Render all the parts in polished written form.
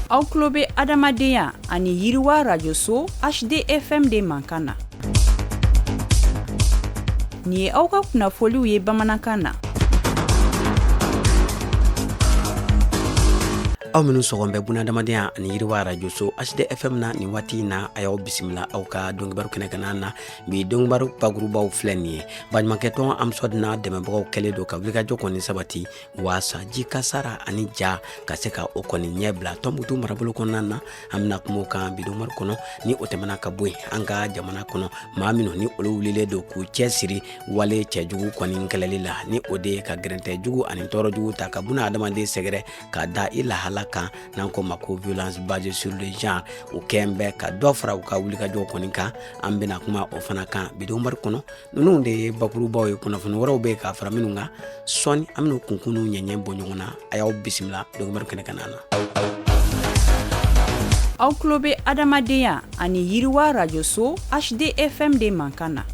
Aw tulo bɛ adamadenya ani yiriwa rajoso HDFM de mankan na. Nin ye aw ka kunnafoliw ye bamanankan na. Aw minnu sɔgɔn bɛ bunadamadenya ani yiriwa arajoso HDFM na nin waati in na, a y'aw bisimila aw ka donkibaru kɛnɛ kana na. Bi donkibaru bakurubaw filɛ nin ye. Baɲumankɛtɔn AMSODE n'a dɛmɛbagaw kɛlen don ka wulikajɔ kɔni sabati waasa ji kasara ani ja ka se ka o kɔni ɲɛ bila Tɔnbukutu marabolo kɔnɔna na. An bɛna kuma o kan bi donkibaru kɔnɔ. Ni o tɛmɛna ka bɔ yen, an ka jamana kɔnɔ, maa minnu ni olu wulilen don k'u cɛ siri wale cɛjugu kɔni kɛlɛli la, ni o de ye ka gɛrɛntɛ jugu ani tɔɔrɔ jugu ta ka buna adamaden sɛgɛrɛ ka da i lahala kan, n'an ko ma ko violence basée sur le genre, u kɛn bɛ ka dɔ fara u ka wulikajɔw kɔni kan. An bɛna kuma o fana kan bi donkibaru kɔnɔ. Ninnu de ye bakurubaw ye. Kunnafoni wɛrɛw bɛ ka fara minnu kan sɔɔni, an bɛna kunkun n'u ɲɛɲɛ bɔ ɲɔgɔn na. A y'aw bisimila donkibaru kɛnɛ kan na. Aw tulo bɛ adamadenya ani yiriwa rajoso HDFM de mankan na.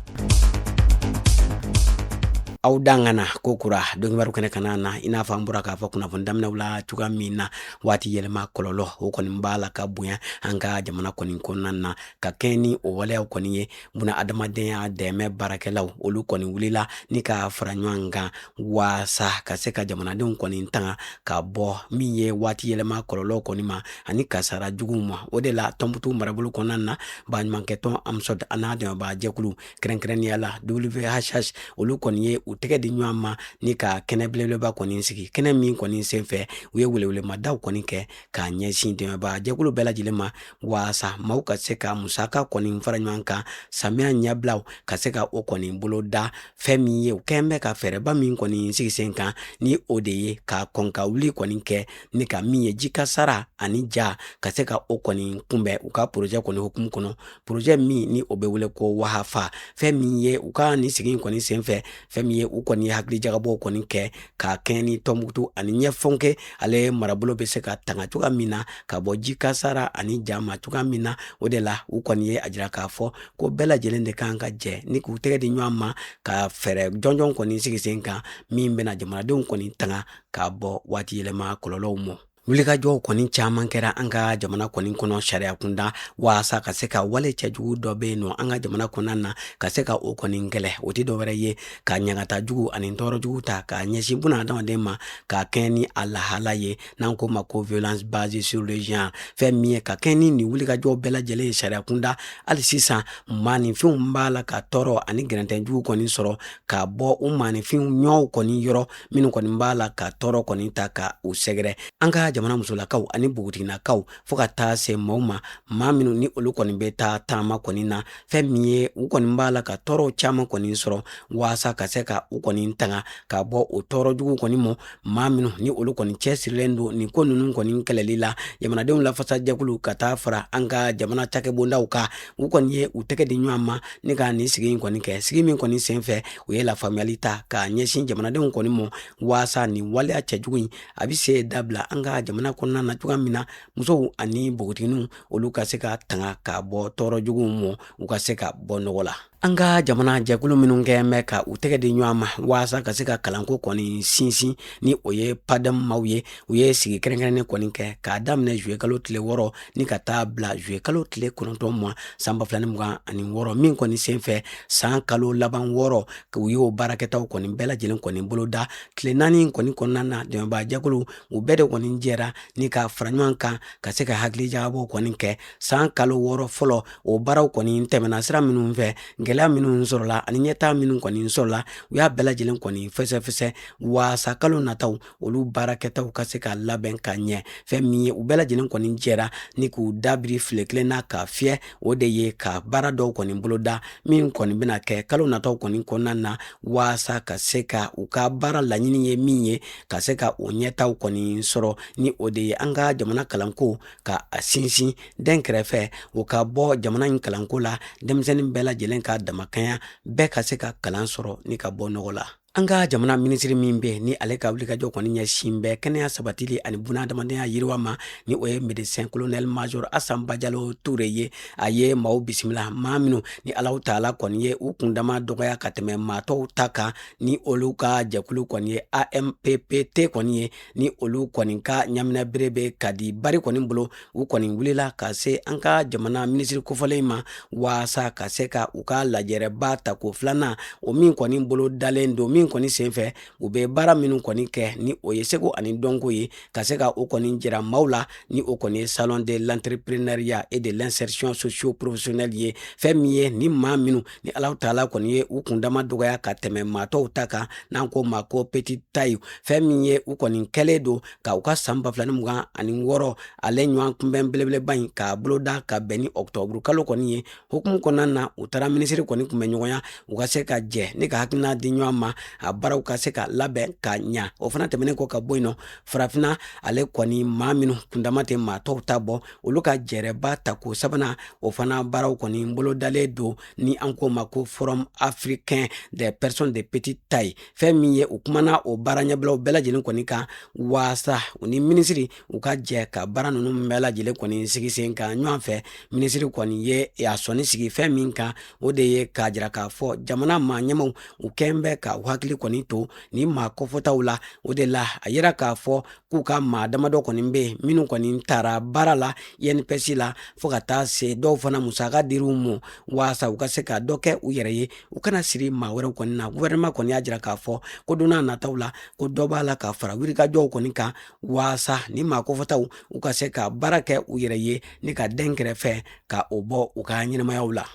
Aw dangana ko kura donkibaru kɛnɛ kana na. I n'a fɔ an bɔra k'a fɔ kunnafoni daminɛw la cogoya min na, waati yɛlɛma kɔlɔlɔ o kɔni b'a la ka bonya an ka jamana kɔni kɔnɔna na. Ka kɛɲɛ ni o waleyaw kɔni ye, buna adamadenya dɛmɛ baarakɛlaw olu kɔni wulila ni ka fara ɲɔgɔn kan waasa ka se ka jamanadenw kɔni tanga ka bɔ min ye waati yɛlɛma kɔlɔlɔ kɔni ma ani kasara juguw ma. O de la, Tɔnbukutu marabolo kɔnɔna na, baɲumankɛtɔn AMSODE a n'a dɛmɛbaa jɛkulu, kɛrɛnkɛrɛnnenya la WHH, olu kɔni ye u tɛgɛ di ɲɔgɔn ma ni ka kɛnɛ belebeleba kɔni sigi, kɛnɛ min kɔni senfɛ u ye welewelemadaw kɔni kɛ k'a ɲɛsin dɛmɛbaa jɛkulu bɛɛ lajɛlen ma, waasa maaw ka se ka musaka kɔni fara ɲɔgɔn kan, samiya ɲɛbilaw ka se ka o kɔni bolo da. Fɛn min ye u kɛn bɛ ka fɛɛrɛba min kɔni sigi sen kan, ni o de ye ka kɔn ka wuli kɔni kɛ ni ka min ye ji kasara ani ja ka se ka o kɔni kunbɛn u ka porozɛ kɔni hukumu kɔnɔ, porozɛ min ni o bɛ wele ko wahafa. Fɛn min ye u ka nin sigi kɔni senfɛ, fɛn min ye u kɔni ye hakilijagabɔw kɔni kɛ ka kɛɲɛ ni Tɔnbukutu ani ɲɛfɔnke ale marabolo bɛ se ka tanga cogoya min na ka bɔ ji kasara ani ja ma cogoya min na. O de la, u kɔni ye a jira k'a fɔ ko bɛɛ lajɛlen de kan ka jɛ ni k'u tɛgɛ di ɲɔgɔn ma ka fɛɛrɛ jɔnjɔn kɔni sigi sen kan min bɛna jamanadenw kɔni tanga ka bɔ waati yɛlɛma kɔlɔlɔw ma. Wulikajɔw kɔni caman kɛra an ka jamana kɔni kɔnɔ sariya kunda, waasa ka se ka wale cɛjugu dɔ bɛ yen nɔ an ka jamana kɔnɔna na, ka se ka o kɔni kɛlɛ. O tɛ dɔwɛrɛ ye ka ɲangata jugu ani tɔɔrɔ jugu ta k'a ɲɛsin buna adamaden ma ka kɛɲɛ ni a lahala ye, n'an ko ma ko violence basée sur le genre. Fɛn min ye ka kɛɲɛ ni nin wulikajɔw bɛɛ lajɛlen ye sariya kunda, hali sisan maaninfinw b'a la ka tɔɔrɔ ani gɛrɛntɛ jugu kɔni sɔrɔ ka bɔ u maaninfinw ɲɔgɔnw kɔni yɔrɔ, minnu kɔni b'a la ka tɔɔrɔ kɔni ta ka u sɛgɛrɛ. An ka jamana musolakaw ani npogotiginakaw, fo ka taa se maaw ma, maa minnu ni olu kɔni bɛ taa taama kɔni na, fɛn min ye u kɔni b'a la ka tɔɔrɔw caman kɔni sɔrɔ. Waasa ka se ka u kɔni tanga ka bɔ o tɔɔrɔ jugu kɔni ma, maa minnu ni olu kɔni cɛsirilen don nin ko ninnu kɔni kɛlɛli la, jamanadenw lafasajɛkulu ka taa fara an ka jamana cakɛbondaw kan, u kɔni ye u tɛgɛ di ɲɔgɔn ma ni ka nin sigi in kɔni kɛ, sigi min kɔni senfɛ u ye lafaamuyali ta k'a ɲɛsin jamanadenw kɔni ma, waasa nin waleya cɛjugu in a bɛ se dabila an ka jamana kɔnɔna na cogoya min na, musow ani npogotigininw olu ka se ka tanga ka bɔ tɔɔrɔ juguw ma, u ka se ka bɔ nɔgɔ la. An ka jamana jɛkulu minnu kɛ bɛ ka u tɛgɛ di ɲɔgɔn ma waasa ka se ka kalanko kɔni sinsin, ni o ye PADEM maaw ye, u ye sigi kɛrɛnkɛrɛnnen kɔni kɛ k'a daminɛ zuye kalo tile 6 ni ka taa bila zuye kalo tile 9 ma san 2026, min kɔni senfɛ san kalo laban 6 u y'o baarakɛtaw kɔni bɛɛ lajɛlen kɔni boloda. Tile 4 kɔni kɔnɔna na, dɛmɛbaa jɛkulu u bɛɛ de kɔni jɛra ni ka fara ɲɔgɔn kan ka se ka hakilijagabɔ kɔni kɛ san kalo 6 fɔlɔ o baaraw kɔni tɛmɛna sira minnu fɛ, gɛlɛya minnu sɔrɔla ani ɲɛtaa minnu kɔni sɔrɔla, u y'a bɛɛ lajɛlen kɔni fɛsɛfɛsɛ waasa kalo nataw olu baarakɛtaw ka se ka labɛn ka ɲɛ. Fɛn min ye u bɛɛ lajɛlen kɔni jɛra ni k'u dabiri file kelen na k'a fiyɛ, o de ye ka baara dɔw kɔni boloda min kɔni bɛna kɛ kalo nataw kɔni kɔnɔna na, waasa ka se ka u ka baara laɲini ye min ye, ka se ka o ɲɛtaw kɔni sɔrɔ, ni o de ye an ka jamana kalanko ka a sinsin den kɛrɛfɛ, o ka bɔ jamana in kalanko la, denmisɛnnin bɛɛ lajɛlen ka damakanya, bɛɛ ka se ka kalan sɔrɔ ni ka bɔ nɔgɔ la. An ka jamana minisiri min bɛ ni ale ka wulikajɔ kɔni ɲɛsin bɛ kɛnɛya sabatili ani bunadamadenya yiriwa ma, ni o ye médecin colonel major Asan Bajalo Ture ye, a ye maaw bisimila, maa minnu ni Alahu Taala kɔni ye u kundama dɔgɔya ka tɛmɛ maa tɔw ta kan, ni olu ka jɛkulu kɔni ye AMPPT kɔni ye, ni olu kɔni ka ɲaminɛ bere bɛ Kadi Bari kɔni bolo. U kɔni wulila ka se an ka jamana minisiri kofɔlen ma waasa ka se ka u ka lajɛrɛba ta ko filanan, o min kɔni bolo dalen don, min kɔni senfɛ u bɛ baara minnu kɔni kɛ, ni o ye seko ani dɔnko ye, ka se ka o kɔni jira maaw la, ni o kɔni ye salon de l'entrepreneuriat et de l'insertion socio-professionnelle ye. Fɛn min ye ni maa minnu ni Alahu Taala kɔni ye u kundama dɔgɔya ka tɛmɛ maa tɔw ta kan, n'an ko ma ko petite taille, fɛn min ye u kɔni kɛlen don ka u ka san 2026 ale ɲɔgɔn kunbɛn belebeleba in k'a boloda ka bɛn ni ɔkutɔburu kalo kɔni ye. Hukumu kɔnɔna na, u taara minisiri kɔni kunbɛn ɲɔgɔnya, u ka se ka jɛ ni ka hakilina di ɲɔgɔn ma, a baaraw ka se ka labɛn ka ɲa. O fana tɛmɛnen kɔ ka bɔ yen nɔ, farafinna ale kɔni maa minnu kundama tɛ maa tɔw ta bɔ, olu ka jɛrɛba ta ko sabanan, o fana baaraw kɔni bolodalen don, ni an ko ma ko forum africain des personnes de petite taille. Fɛn min ye u kumana o baara ɲɛbilaw bɛɛ lajɛlen kɔni kan, waasa u ni minisiri u ka jɛ ka baara ninnu bɛɛ lajɛlen kɔni sigi sen kan ɲɔgɔn fɛ. Minisiri kɔni ye a sɔnni sigi fɛn min kan, o de ye k'a jira k'a fɔ jamana maa ɲɛmaw u kɛn bɛ ka u hakili kɔni to ni maa kɔfɔtaw la. O de la a yira k'a fɔ k'u ka maa damadɔ kɔni bɛ yen minnu kɔni taara baara la INPS la, fo ka taa se dɔw fana musaka dir'u ma waasa u ka se ka dɔ kɛ u yɛrɛ ye, u kana siri maa wɛrɛw kɔni na. Gouvernement kɔni y'a jira k'a fɔ ko don n'a nataw la, ko dɔ b'a la ka fara wulikajɔw kɔni kan waasa ni maa kɔfɔtaw u ka se ka baara kɛ u yɛrɛ ye ni ka den kɛrɛfɛ ka o bɔ u ka ɲɛnamayaw la.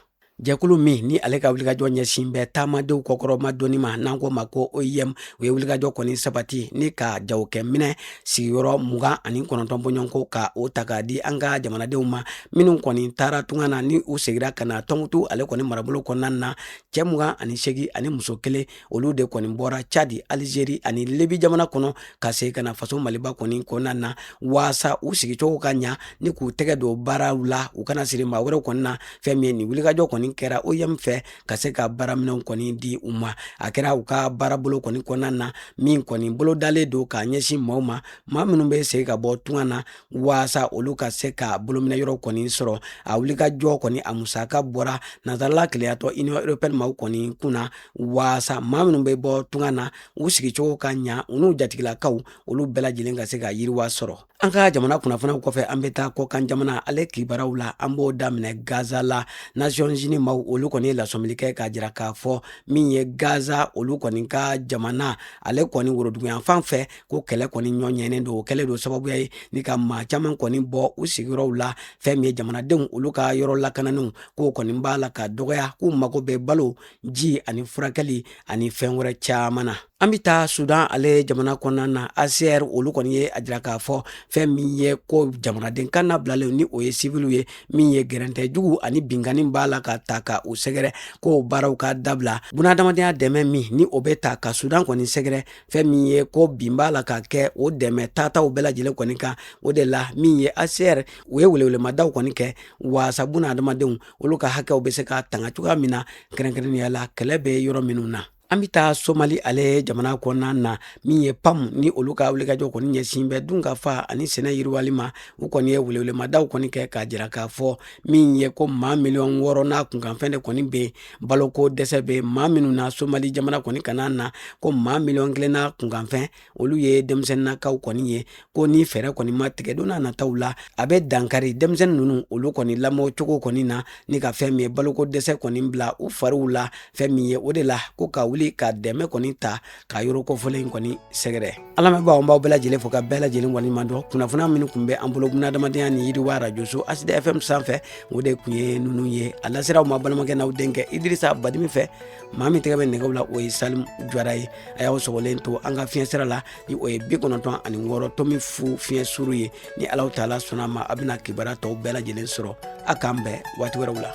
Jɛkulu min ni ale ka wulikajɔ ɲɛsin bɛ taamadenw kɔkɔrɔma donni ma, n'an ko ma ko OIM, u ye wulikajɔ kɔni sabati ni ka jagokɛminɛ sigiyɔrɔ 29 bɔɲɔgɔnko ka o ta k'a di an ka jamanadenw ma minnu kɔni taara tunga na, ni u segira ka na Tɔnbukutu ale kɔni marabolo kɔnɔna na. Cɛ 28 ani muso kelen, olu de kɔni bɔra Cadi, Alizeri ani Libi jamana kɔnɔ ka segin ka na faso Maliba kɔni kɔnɔna na, waasa u sigicogo ka ɲa ni k'u tɛgɛ don baaraw la, u kana siri maa wɛrɛw kɔni na. Fɛn min ye nin wulikajɔ kɔni kɛra OIM fɛ ka se ka baaraminɛnw kɔni di u ma, a kɛra u ka baarabolo kɔni kɔnɔna na min kɔni bolodalen don k'a ɲɛsin maaw ma, maa minnu bɛ segin ka bɔ tunga na, waasa olu ka se ka bolominɛ yɔrɔ kɔni sɔrɔ. A wulikajɔ kɔni a musaka bɔra nansarala kelenyatɔn Union européenne maaw kɔni kunna, waasa maa minnu bɛ bɔ tunga na u sigicogo ka ɲa, u n'u jatigilakaw olu bɛɛ lajɛlen ka se ka yiriwa sɔrɔ. An ka jamana kunnafoniw kɔfɛ, an bɛ taa kɔkan jamana ale kibaraw la. An b'o daminɛ Gaza la. Nations Unies maaw olu kɔni ye lasɔmili kɛ k'a jira k'a fɔ min ye Gaza olu kɔni ka jamana ale kɔni woroduguyanfan fɛ, ko kɛlɛ kɔni ɲɔ ɲɛnen don. O kɛlen don sababuya ye ni ka maa caman kɔni bɔ u sigiyɔrɔw la. Fɛn min ye jamanadenw olu ka yɔrɔ lakananenw k'o kɔni b'a la ka dɔgɔya, k'u mago bɛ balo, ji ani furakɛli ani fɛn wɛrɛ caman na. An bɛ taa Sudan ale jamana kɔnɔna na. HCR olu kɔni ye a jira k'a fɔ fɛn min ye ko jamanaden kan nabilalen, ni o ye siviliw ye, min ye gɛrɛntɛ jugu ani binkanni b'a la ka ta ka u sɛgɛrɛ, k'o baaraw ka dabila. Bunadamadenya dɛmɛ min ni o bɛ ta ka Sudan kɔni sɛgɛrɛ, fɛn min ye ko bin b'a la ka kɛ o dɛmɛ tataw bɛɛ lajɛlen kɔni kan. O de la min ye HCR u ye welewelemadaw kɔni kɛ waasa bunadamadenw olu ka hakɛw bɛ se ka tanga cogoya min na, kɛrɛnkɛrɛnnenya la kɛlɛ bɛ yɔrɔ minnu na. An bɛ taa Somali ale jamana kɔnɔna na. Min ye PAM ni olu ka wulikajɔ kɔni ɲɛsin bɛ dunkafa ani sɛnɛ yiriwali ma, u kɔni ye welewelemadaw kɔni kɛ k'a jira k'a fɔ min ye ko maa miliyɔn 6 n'a kunkanfɛn de kɔni bɛ baloko dɛsɛ bɛ maa minnu na Somali jamana kɔni kana na, ko maa miliyɔn 1 n'a kunkanfɛn olu ye denmisɛnninnakaw kɔni ye, ko ni fɛɛrɛ kɔni ma tigɛ don n'a nataw la, a bɛ dankari denmisɛnnin ninnu olu kɔni lamɔ cogo kɔni na, ni ka fɛn min ye baloko dɛsɛ kɔni bila u fariw la. Fɛn min ye o de la ko ka wuli ka dɛmɛ kɔni ta ka yɔrɔ kofɔlen kɔni sɛgɛrɛ. An lamɛnbaaw, an b'aw bɛɛ lajɛlen fo ka bɛɛ lajɛlen waleɲuman dɔn. Kunnafoniya minnu tun bɛ an bolo bunadamadenya ni yiriwa arajoso HD FM sanfɛ, o de tun ye ninnu ye. A lasera aw ma balimakɛ n'aw denkɛ Idirisa Badimi fɛ. Maa min tɛgɛ bɛ nɛgɛw la, o ye Salim Jara ye. A y'aw sɔgɔlen to an ka fiɲɛ sira la, ni o ye 96.0 fiɲɛ suru ye. Ni Alahu Taala sɔnna ma, a bɛna kibaruya tɔw bɛɛ lajɛlen sɔrɔ. A k'an bɛn waati wɛrɛw la.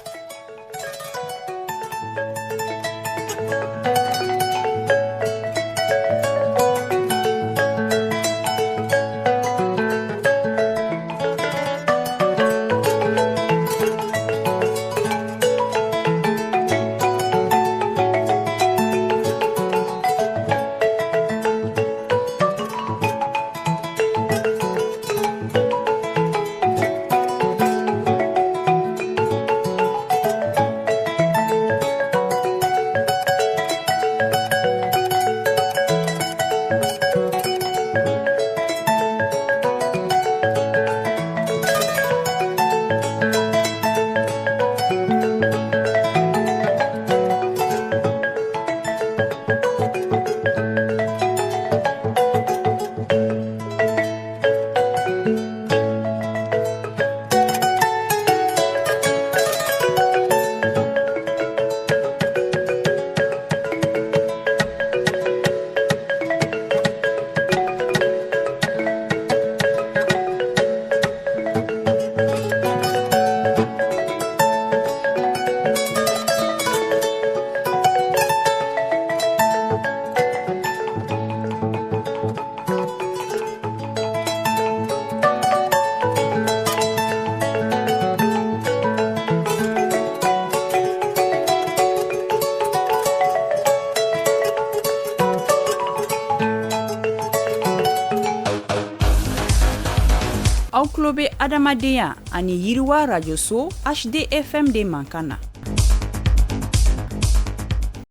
Aw tulo bɛ adamadenya ani yiriwa rajoso HDFM de mankan na.